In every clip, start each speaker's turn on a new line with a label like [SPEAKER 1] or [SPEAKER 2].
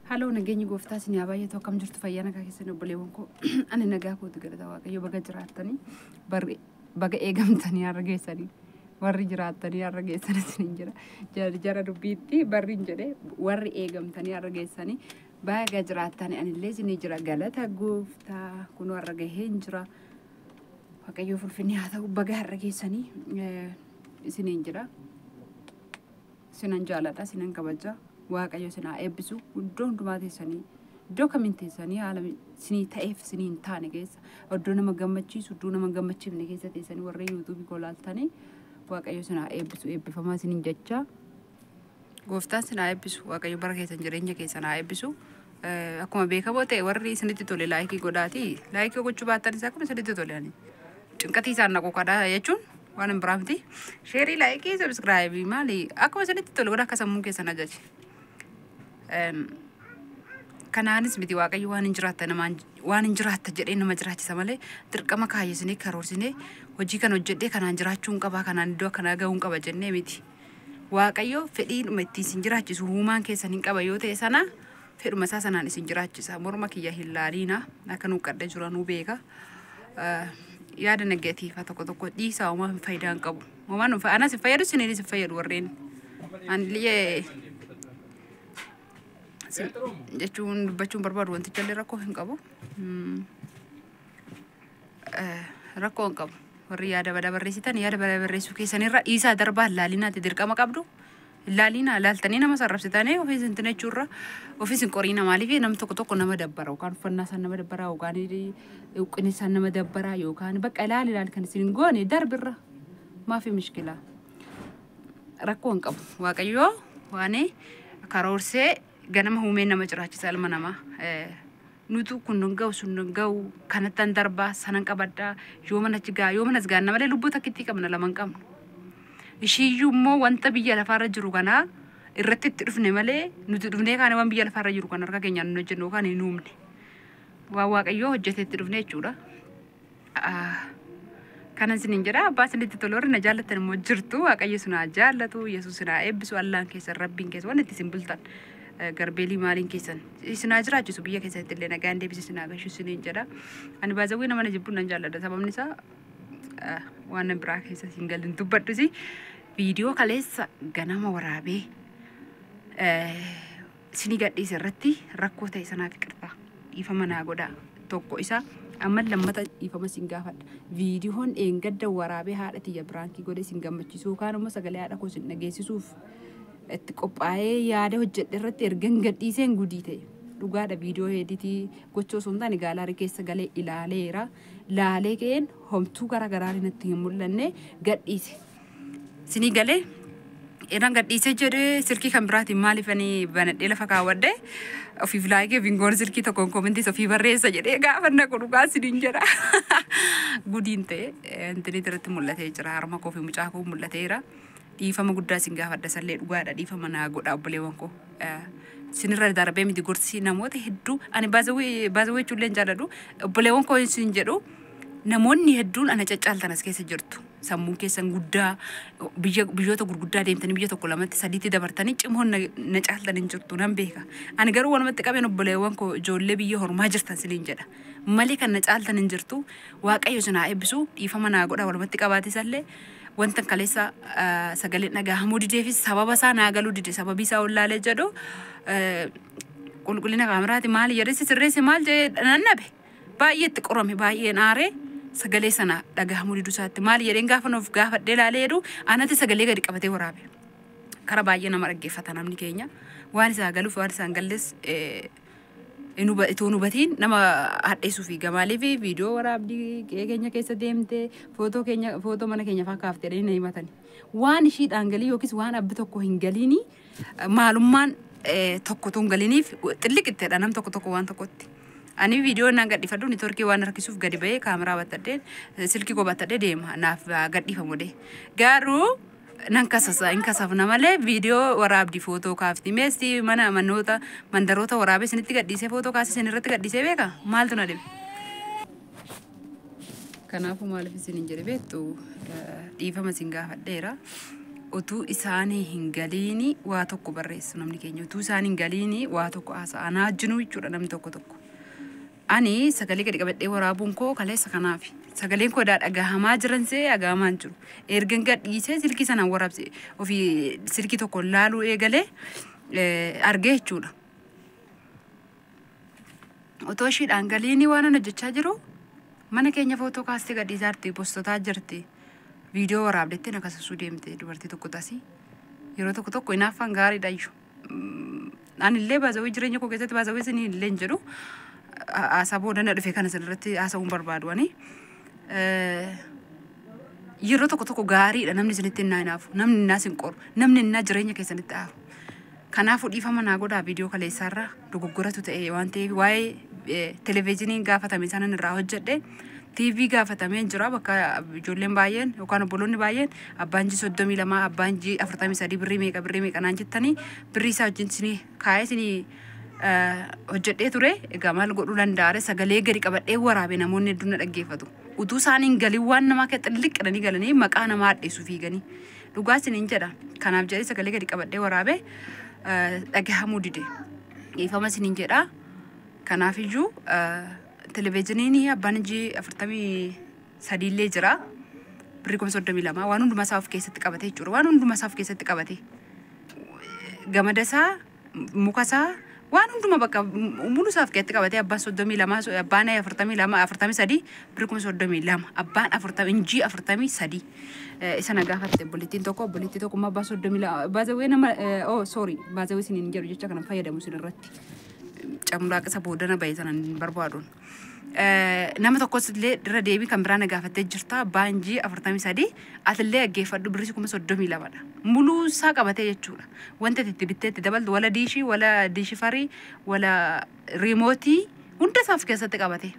[SPEAKER 1] Haaloo, nageenyi gooftaa isin haa baay'atu. Akkam jirtu? Fayyaa nagaa keessan, obboleewwan koo? Ani nagaa kootu, galata Waaqayyo. Baga jiraattanii, barri baga eegamtanii har'a geessanii, warri jiraattanii har'a geessan isiniin jira. Jara dubbiitti barri hin jedhe, warri eegamtanii har'a geessanii baga jiraattanii. Anillee isinii jira, galata gooftaa. Kunoo har'a gahee hin jira. Waaqayyoof ulfinni haa ta'u. Baga har'a geessanii isiniin jira. Sinan jaaladha, sinan kabaja. Waaqayyo isin haa eebbisu. Iddoo hundumaa teessanii, iddoo kamiin teessanii, haala isinii ta'eef isinii hin taane keessa, iddoo nama gammachiisu, iddoo nama gammachiifne keessa teessanii warra YouTubeii koo laaltanii, Waaqayyo isin haa eebbisu. Eebbifamaa isiniin jecha. Gooftaan isin haa eebbisu. Waaqayyo bara keessan, jireenya keessan haa eebbisu. Akkuma beekamoo ta'e, warri isinitti tole likeii godhaati. Likeii gochuu baattan isaa akkuma isinitti tole, ani cinqatii isaan naqu kadhaa jechuun waan hin biraa miti. Shareii, likeii, subscribeii maali, akkuma isinitti tole godha, akka sammuun keessan ajaje. Kanaanis miti, Waaqayyo waan hin jiraatta namaan waan hin jiraatta jedhee nama jiraachisa malee, dirqama kaayyesinee karoorsinee hojii kan hojjedhee kanaan jiraachuu hin qabaa, kanaan iddoo akkanaa gahuu hin qaba jennee miti. Waaqayyo fedhiidhuma ittiin isin jiraachisu uumaan keessan hin qaba yoo ta'e, sana fedhuma isaa sanaan isin jiraachisa. Morma kiyya hin laaliina, akka nuu qadda jira nuu beeka. Yaada negatiivaa tokko tokko dhiisaa, homaa faayidaa hin qabu. Homaa nu anas hin fayyadu, isiniinis hin fayyadu. Warreen ani liyyee jechuun dubbachuun barbaadu wanticha illee rakkoo hin qabu. Rakkoo hin qabu. Warri yaada badaa barreessitan yaada badaa barreessuu keessanirra dhiisaa, darbaa, laalinaatti dirqama qabdu. Laalina laaltanii nama sarrabsitanii ofiis hin jechuurra ofiis hin qoriina. Maaliif nam tokko tokko nama dabbara, yookaan uffannaa isaan nama dabbara, yookaan huqqina isaan nama dabbara, yookaan bakka ilaali ilaali kan isin hin goone darbirra maafi mishkilaa, rakkoo hin qabu. Waaqayyoo waan karoorsee ganama uumeen nama jiraachisa ilma namaa. Nutu kun nun ga'u, sun nun ga'u, kanattan darbaa, sanan qabadhaa, yoo mana achi ga'a, yoo manas gaanna malee lubbuu takkittii qabna, lama hin qabnu. Ishiiyyuu immoo wanta biyya lafaarra jiru kanaa irratti itti dhufne malee, nuti dhufnee kaane waan biyya lafaarra jiru kana harka keenyaan hin hojjennu yookaan hin uumne. Waan Waaqayyoo hojjetee itti dhufne jechuudha. Kanan isiniin jedha, abbaa isinitti tolu, warri na jaallattan immoo jirtu. Waaqayyo isin haa jaallatu, Yesuus isin haa eebbisu, Allaan keessan, Rabbiin keessan, waan itti isin bultan garbeelii maaliin keessan isin haa jiraachisu, biyya keessatti illee nagaan deebise isin haa gashu isiniin jedha. Ani baazawwii nama na jibbuun nan jaalladha, sababni isaa waan nan biraa keessa hin galin dubbadhusi. Viidiyoo kaleessa ganama waraabee isinii gadhiise irratti rakkoo ta'e sanaaf qirxaa dhiifama naa godhaa. Tokko isa amma lammata dhiifama isin gaafadha. Viidiyoon dheengadda waraabee haadha tiyya prankii godhe isin gammachiisuu yookaan immoo sagalee haadha koo isin dhageessisuuf itti qophaa'ee yaada hojjedhe irratti ergan gadhiiseen gudii ta'e. Dhugaadha, viidiyoo editii gochuu osoo hin taane gallery keessa galee ilaaleera. Laalee ka'een homtuu gara garaan natti hin mul'anne gadhiise. Isinii galee ergan gadhiisee jedhee silkii kan biraatiin maaliif ani banadhee lafa kaawwadhe, ofiif likeii ofiin goon, silkii tokkoon commentiis ofii barreessa jedhee gaafa naqu, dhugaa isiniin jedha. Gudiin ta'e intinii irratti mul'atee jira, harma koo fi mucaa koo mul'ateera. Dhiifama guddaa isin gaafadha, sallee dhugaadha, dhiifama naa godha, obboleewwan koo. Isinirra darbee miti, gorsi namoota hedduu ani baazawwee baazawwee jechuullee hin jaalladhu, obboleewwan koo isin jedhu. Namoonni hedduun ana caccaaltan as keessa jirtu. Sammuun keessan guddaa, biyya biyyoota gurguddaa deemtanii, biyya tokko lamatti sadiitti dabartanii cimoon na caaltan hin jirtu, nan beeka. Ani garuu walumatti qabeen obboleewwan koo ijoollee biyya hormaa jirtan siniin jedha. Malee kan na caaltan hin jirtu. Waaqayyo isin haa eebbisu, dhiifama naa godha walumatti qabaatisallee. Wanta kaleessa sagaleen dhagahamuu dideefis sababa isaa naa galuu dide, sababii isaa wallaalee jedhu, qulqullina kaameraati maali jedhee sirreesse, maal jedhee nan dhabe. Baay'ee itti qorame, baay'een aaree, sagalee sana dhagahamuu diduu isaatti maali jedheen gaafa nuuf gaafadhee ilaalee jedhu, anatti sagalee gadi qabatee waraabe. Kara baay'ee nama dhaggeeffata namni keenya. Waan isaa galuuf waan isaan galles itoo hubatiin nama hadheessuu fi gamaalee fi viidiyoo waraabdii qe'ee keenya keessa deemtee, footoo keenya, footoo mana keenya fa'aa kaaftee na himatani. Waan ishiidhaan galii yookiis waan abbi tokko hin galiini, maalummaan tokkotu hin galiniif xilliqitteedha nam tokko tokko waan tokkotti. Ani viidiyoo naan gadhiifadhu networkii waan harkisuuf gadi bahee kaameraa battadhee, silkii koo battadhee deema, naaf gadhiifamu dee. Garuu nan kasasa, hin kasafna malee, viidiyoo waraabdi, footoo kaafti. Meestii mana manoota mandaroota waraabee isinitti gadhiisee, footoo kaasee isin irratti gadhiisee beeka, maaltu na dhibe? Kanaafuu maaliif isin hin jedhe beektu, dhiifama isin gaafadheera. Utuu isaanii hin galiini waa tokko barreessu namni keenya. Utuu isaanii hin galiini waa tokko haasa'a. Anaa wajjinuu jechuudha namni tokko tokko. Ani sagalee gadi qabadhee waraabuun koo kaleessa kanaafi. Sagaleen koo dhagahamaa jiran see dhagahamaa hin jiru. Ergan gad dhiisee silkii sanaan waraabse ofii silkii tokko laaluu eegalee argee jechuudha. Otoo ishiidhaan galiini waan ani hojjechaa jiru mana keenya footoo kaastee gadhiisaa jirti, postotaa jirti. Viidiyoo waraabdetti na kasasuu deemte dubartii tokko tasii. Yeroo tokko tokko hinaaffaan gaariidha iyyuu. Ani illee baasawii jireenya koo keessatti baasawii isinii illee hin jedhu. Haasaa booda na dhufe kana sirriitti haasa'uun barbaadu ani. Yeroo tokko tokko gaariidha namni isinitti hinnaa hinaafu, namni hinnaa isin qoru, namni hinnaa jireenya keessanitti aaru. Kanaafuu dhiifama naa godhaa, viidiyoo kaleessaarra dogoggoratu ta'e waan ta'eef waa'ee televezyiiniin gaafatame sanan irraa hojjedhe. TV gaafatamee jira bakka ijoolleen baay'een yookaan obboloonni baay'een abbaan ji 32, abbaan ji 43 birrii meeqa, birrii meeqa naan jettanii birrii isaa wajjin isinii kaa'ee isinii hojjedhee ture. Egaa maal godhuu danda'are, sagalee gadi qabadhee waraabe namoonni hedduun na dhaggeeffatu. Utuu isaaniin galii waan namaa keessa xilliqqidhanii galanii maqaa namaa addeessu fiiganii. Dhugaa isiniin jedha. Kanaaf jedhee sagalee gadi qabadhee waraabe dhagahamuu dide. Dhiifama isiniin jedha. Kanaafiyyuu televezyiiniin abbaan injii 43 illee jira. Birrii 32,000 waan hundumaa isaa of keessatti qabate jechuudha. Waan hundumaa isaa of keessatti qabate. Gamada isaa, muka isaa, waan hunduma bakka mulu isaa of keessatti qabate abbaan 32, abbaan 42, 43 birrii 32,000, abbaan 40 injii 43 isa na gaafatte obboleettiin tokko. Obboleettii tokko immoo abbaa 32 baazawee nama, oh sorry, baazawee isiniin jedhu jecha kana fayyadamu isin irratti camulaaqa isa boodana bahe sana hin barbaaduun. Nama tokkos illee irra deebii kan biraa na gaafattee jirta, abbaa injii 43 atillee dhaggeeffadhu, birrii 32,000dha. Muluu isaa qabatee jechuudha. Wanta itti bittee itti dabaltu wala diishii, wala diishii farii, wala riimootii hunda isaa of keessatti qabate.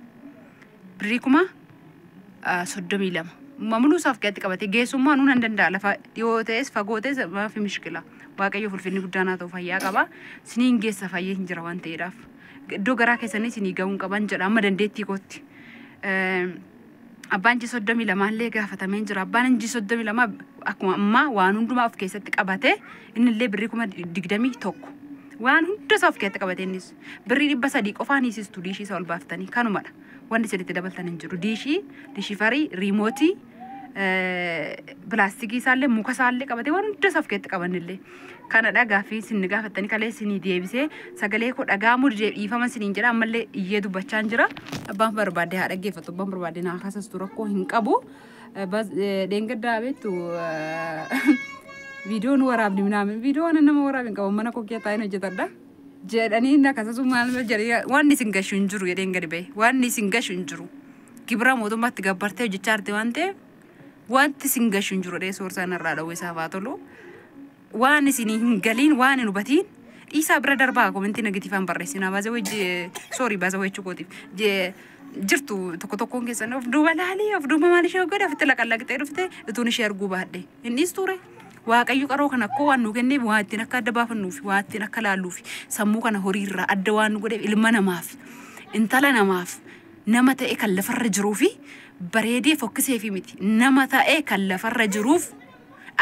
[SPEAKER 1] Birrii 32,000. Muluu isaa of keessatti qabate geessummaa nuun hin danda'a, lafa dhiyoo ta'es fagoo ta'es maafi mishkila. Waaqayyo ulfinni guddaan haa ta'u, fayyaa qaba. Siniin geessa, fayyee hin jira waan ta'eedhaaf. Iddoo garaa keessanii sinii ga'uun qaban jedha amma dandeettii kootti. Abbaan injii 32 illee gaafatamee jira. Abbaan injii 32 akkuma ammaa waan hundumaa of keessatti qabate, inni illee birrii 21,000. Waan hunda isaa of keessatti qabate innis birrii 300 qofaan hiisistu diishii isa ol baaftanii kanumadha. Wanti isinitti dabaltan hin jiru. Diishii, diishii farii, riimootii, pilaastikii isaallee, muka isaallee qabatee waan hunda isaa of keessatti qabanillee. Kanadha gaaffii isin gaafattanii kalee isinii deebisee. Sagalee koo dhagahamuu didee dhiifama isiniin jedha, ammallee iyyee dubbachaa hin jira. Abbaan barbaade haa dhaggeeffatu, abbaan barbaade naa kasastu, rakkoo hin qabu. Dheengaddaa beektu viidiyoo nu waraabni minaamin viidiyoo waan nama waraabin qabu mana koo keessa taa'een hojjetadha. Jedhanii na kasasu maal jedhanii, waan isin gashu hin jiru jedheen gadi ba'e, waan isin gashu hin jiru. Gibira mootummaatti gabbartee hojjechaa jirti waan ta'eef wanti isin gashu hin jiru dhee soorsaan irraa dhawwee isaaf haa tolu. Waan isin hin galiin, waan hin hubatiin dhiisaa bira darbaa, komentii negatiivaan barreessinaa. Baasawee, sorry, baasawee jechuu kootiif jirtu tokko tokkoon keessan of duuba laalii, of duuba maal ishee godhe, ofitti laqallaqxee dhufte utuun ishee arguu baadhe hin dhiistu. Waaqayyo qaroo kana akkoo waan nu kenneef waa ittiin akka adda baafannuuf, waa ittiin akka laalluuf, sammuu kana horiirraa adda waan nu godheef, ilma namaaf, intala namaaf, nama ta'e kan lafarra jiruu fi bareedee fokkisee fi miti, nama ta'e kan lafarra jiruuf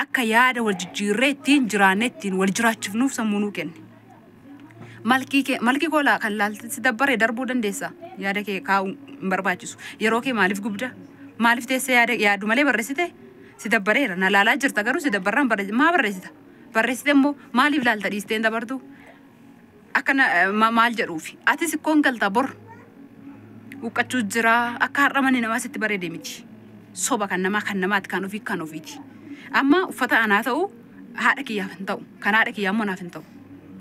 [SPEAKER 1] akka yaada wal jijjiirree ittiin jiraannee ittiin wal jiraachifnuuf sammuu nuu kenne. Malkii kee, malkii koo kan laalti si dabbaree darbuu dandeessa. Yaada kee kaa'uu hin barbaachisu. Yeroo kee maaliif gubda? Maaliif teessee yaada yaadu malee barreessite? Si dabbareera. Na laalaa jirta garuu si dabbarraan barreessite. Maa barreessita? Barreessite immoo maaliif laalta dhiistee hin dabartu? Akkana maal jedhuufi? Atis ikkoon galta bor. Huqqachuu jira. Akka har'a manni namaa sitti bareede miti. Soba kan namaa kan namaati, kan ofii kan ofiiti. Amma uffata anaa ta'u haadha kiyyaaf hin ta'u. Kan haadha kiyyaa immoo naaf hin ta'u.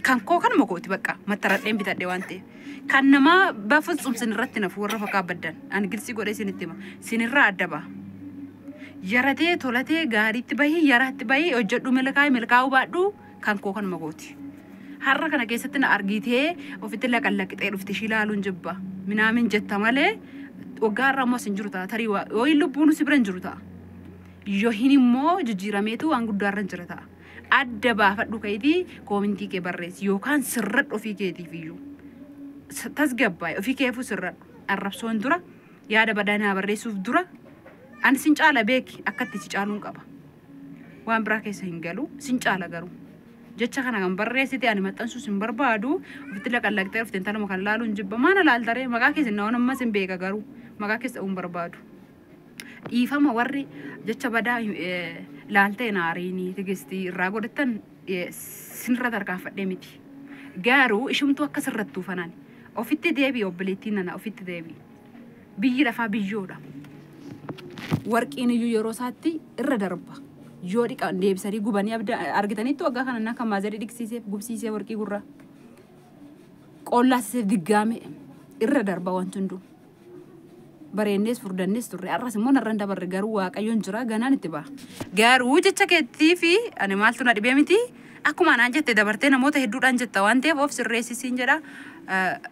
[SPEAKER 1] Kan koo kanuma kooti, bakka mattaradheen bitadhe waan ta'eef. Kan namaa baafus sinirratti nafu warra fakkaa baddan. Ani gilsii godhee isinitti hima. Sinirraa adda ba'a. Yaratee tolatee gaariitti bahii, yaraatti bahii, hojjedhu, milkaa'ii, milkaa'uu baadhu, kan koo kanuma kooti. Har'a kana keessatti na argitee ofitti laqallaqxee dhufte ishii ilaaluun jibba. Minaamin jetta malee waggaa har'a ammoo as hin jiru ta'a. Tarii yoo hin lubbuun si bira hin jiru ta'a. Yoo hin immoo jijjiirameetu waan guddaa irra hin jira ta'a. Adda baafadhu, ka'iitii koomintii kee barreessi yookaan sirradhu ofii keetiif iyyuu. Tasgabbaa'e ofii keefuu sirradhu. Arrabsoon dura, yaada badaa naa barreessuuf dura, ani sin caala beeki, akka itti si caaluun qaba. Waan biraa keessa hin galu sin caala garuu. Jecha kana kan barreessite ani maxxansuus hin barbaadu. Ofitti laqallaqxee dhufte intaluma kan laaluun jibba. Maana laaltaree maqaa keessa hin ammas hin beeka garuu maqaa keessa hin barbaadu. Dhiifama warri jecha badaa laaltee naariinii Tigistii irraa godhattan sinirra tarkaanfadhee miti. Garuu ishumtuu akka sirrattuu fanaan ofitti deebi'i, obboleettiin nana, ofitti deebi'i. Biyyi lafaa biyyoodha. Warqiin iyyuu yeroo isaatti irra darba. Yoo dhiqan deebisanii gubanii abda argitanitti waggaa kana akka maazarii dhiqsiisee gubsiisee warqii gurraa. Qollaasisee diggaame irra darba wanti hunduu. Bareennees furdannees turre, har'as immoo narra hin dabarre garuu Waaqayyoon jira, ganaan itti ba'a. Garuu jecha keettii fi ani maaltu na dhibee miti, akkuma anaan jette dabartee namoota hedduudhaan jetta waan ta'eef of sirreessisiin jedha.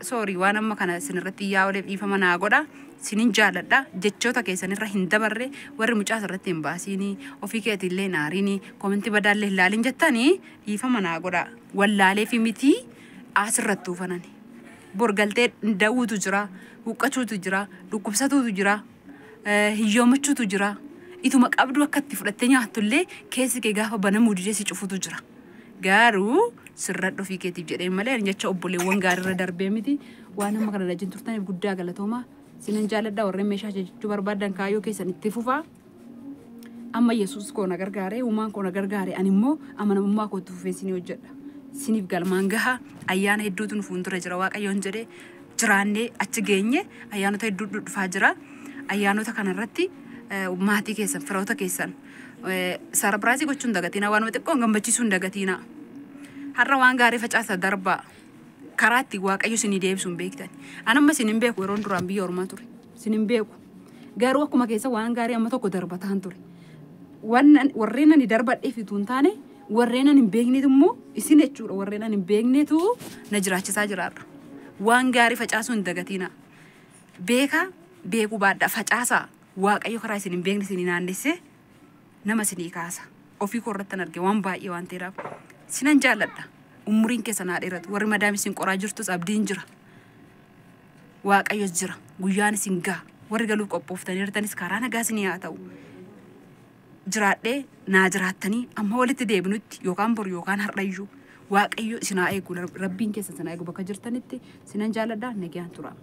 [SPEAKER 1] Sorry, waan amma kana isinirratti iyyaa ooleef dhiifama naa godha. Sinin jaaladha, jechoota keessanirra hin dabarre warri mucaa irratti hin baasiinii, ofii keetiillee naariinii, comment badaallee hin laalin jettanii dhiifama naa godha. Wallaalee fi miti asirratti ufanani. Borgaltee da'uutu jira, huqqachuutu jira, dhukkubsatuutu jira, hiyyoomachuutu jira. Ituma qabdu akka itti fudhattee nyaattullee keessi kee gaafa banamuu didee si cufutu jira. Garuu sirradhu ofii keetiif jedhee malee ani jecha obboleewwan gaariirra darbee miti. Waan amma kana wajjin turtaniif guddaa galatoomaa. Sinan jaaladha. Warreen meeshaa jechuu barbaadan kaayyoo keessan itti fufaa. Amma Yesuus koo na gargaaree, uumaan koo na gargaare, ani immoo amanamummaa kootti fufee sinii hojjedha. Siniif galmaan gaha. Ayyaana hedduutu nu fuuldura jira. Waaqayyoon jedhee jiraannee achi geenye ayyaanota hedduu dhufaa jira. Ayyaanota kanarratti maatii keessan, firoota keessan surprise gochuun hin dagatinaa, waanuma xiqqoon gammachiisuu hin dagatinaa. Har'a waan gaarii facaasa darbaa, karaa itti Waaqayyo isinii deebisuu hin beektan. An amma isin hin beeku, yeroon duraan biyya ormaa ture. Isin hin beeku. Garuu akkuma keessa waan gaarii amma tokko darbataan ture. Warreen ani darbadheef utuu hin taane warreen ani hin beeknetu immoo isin jechuudha, warreen ani hin beeknetu na jiraachisaa jiraadha. Waan gaarii facaasuu hin dagatinaa. Beekaa beekuu baadhaa facaasaa, Waaqayyo karaa isin hin beekne isinii naannessee nama isinii kaasa. Ofii koo irratti arge waan baay'ee waan ta'eedhaaf. Sinan jaalladha. Umuriin keessa naa dheeratu. Warri madaami isin qoraa jirtus abdiin jira. Waaqayyos jira. Guyyaan isin gaha. Warri galuuf qophooftanii jirtanis karaa nagaa isinii haa ta'u. Jiraadhee naa jiraattanii amma walitti deebinutti yookaan boru yookaan har'ayyuu Waaqayyo isin haa eegu. Rabbiin keessa isin haa eegu bakka jirtanitti. Sinan jaalladha. Nagaan tura.